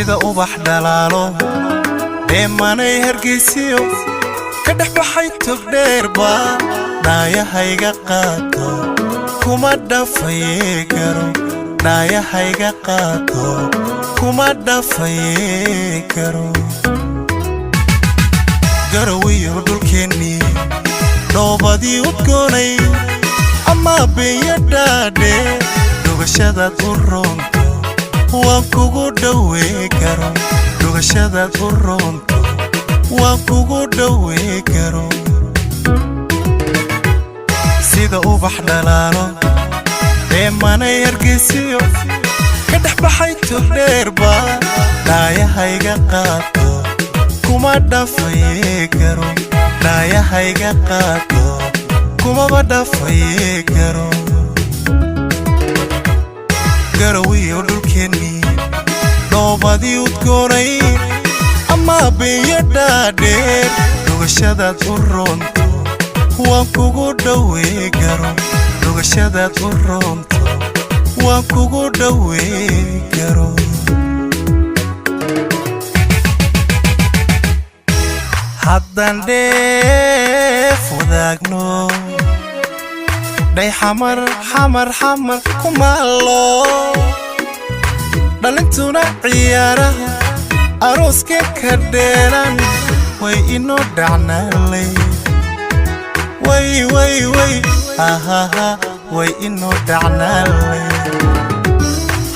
Sida ubax dhalaalo dheemanay Hargeysiyo ka dhex baxay togdheerba, dhaayahayga qaato, kuma dhafaye karo. Dhaayahayga qaato, kuma dhafaye karo. Garawiyo dhulkeennii, dhoobadii udgoonay ama beenya dhaadhe, dhugashadaad u roonto waan kugu dhowee karo. Dhugashadaad u roonto waan kugu dhowee karo. Sida ubax dhalaalo dheemanay Hargeysiyo ka dhex baxay togdheerba, dhaayahayga qaato, kuma dhafaye karo. Dhaayahayga qaato, kumaba dhafaye karo. Garawiyo dhulkeennii, dhoobadii udgoonay ama beenya dhaadheer, dhugashadaad u roonto waan kugu dhowee karo. Dhugashadaad u roonto waan kugu dhowee karo. Haddaan dheef wadaagno, dhay Xamar, Xamar, Xamar kumaalo, dhalintuna ciyaaraha arooska ka dheelan, way inoo dhacnaalay. Way way way ahaha, way inoo dhacnaalay.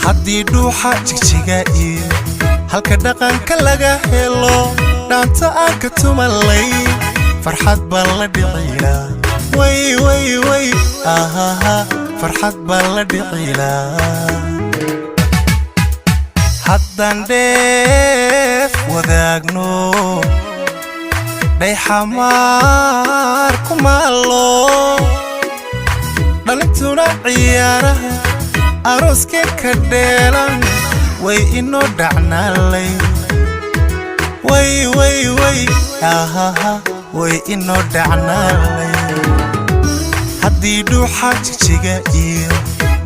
Haddii dhuuxa Jigjiga iyo halka dhaqanka laga helo dhaanta aan ka tumalay, farxad baan la dhicilaa. Way way way ahaha, farxad baan la dhicilaa. Haddaan dheef wadaagno, dhay Xamaar kumaalo, dhalintuna ciyaaraha arooska ka dheelan, way inoo dhacnaalay. Way way way ahaha, way inoo dhacnaalay. Haddii dhuuxa Jigjiga iyo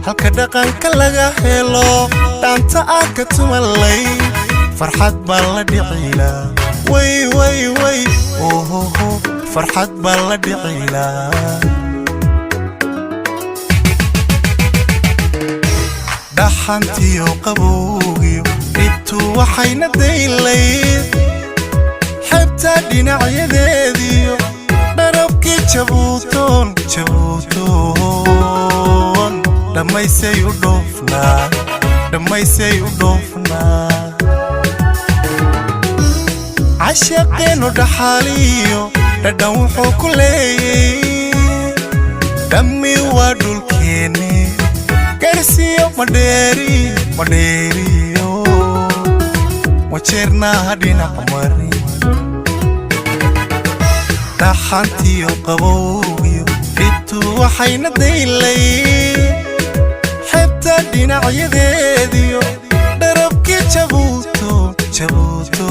halka dhaqanka laga helo dhaanta aan ka tumalay, farxad baan la dhicilaa. Way way way ohoho, farxad baan la dhicilaa. Dhaxantiyo qabowgiyo dhibtu waxayna daylayd xebta dhinacyadeediyo dharabkii Jabuutoon, Jabuutoon dhammaysay u dhoofnaa, dhammaysay u dhoofnaa. Cashaqeennu dhaxaaliyo dhadhan wuxuu ku leeyey, dhammi waa dhulkeenni, Garsiyo Madheeri, Madheeriyo Wajeernaha dhinac mari. Dhaxantiyo qabowgiyo dhibtu waxayna daylay xebta dhinacyadeediyo dharabkii Jabuuto, Jabuuto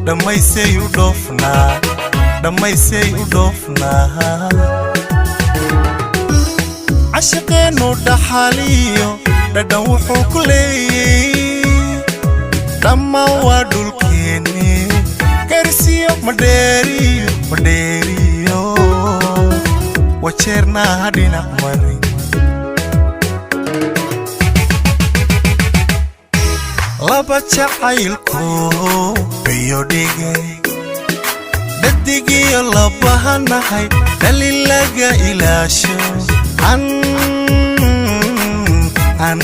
dhammaysay u dhoofnaa, dhammaysay u dhoofnaa. Cashaqeennu dhaxaaliyo dhadhan wuxuu ku leeyey, dhammaan waa dhulkeenni, Garsiyo Madheeriyo, Madheeriyo Wajeernaha dhinac mari. Laba jacaylku biyo dhigay, dhadigiyo labahanahay, dhali laga ilaasho, an an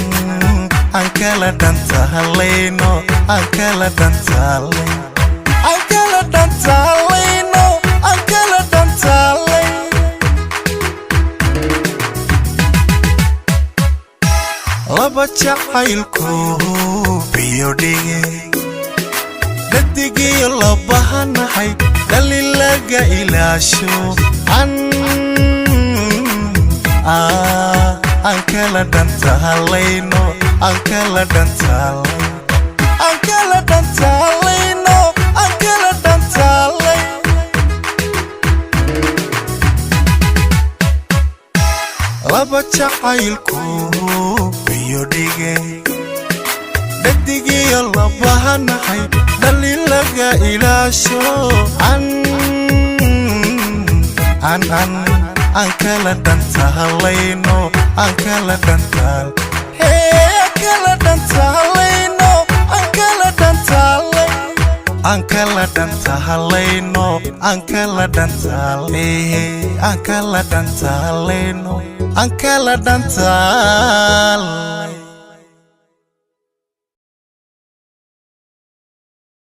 aan kala dhantaalayno, aan kala dhantaalay, aan kala dhantaalayno, aan kala dhantaalay. Laba jacaylku biyo dhigay, dhadigiyo labahanahay, dhali laga ilaasho, an aan kala dhantaalayno, aan kala dhantaalay, aan kala dhantaalayno, aan kala dhantaalay. Laba jacaylku biyo dhigay, Dhadigiyo labahanahay, dhalilaga ilaasho. An an an aan kala dhantahalayno, aan kala dhantaal, hee, kala dhantahalayno, aan kala dhantaalay, aan kala dhantahalayno, aan kala dhantaal, aan kala dhantahalayno, aan kala dhantaal.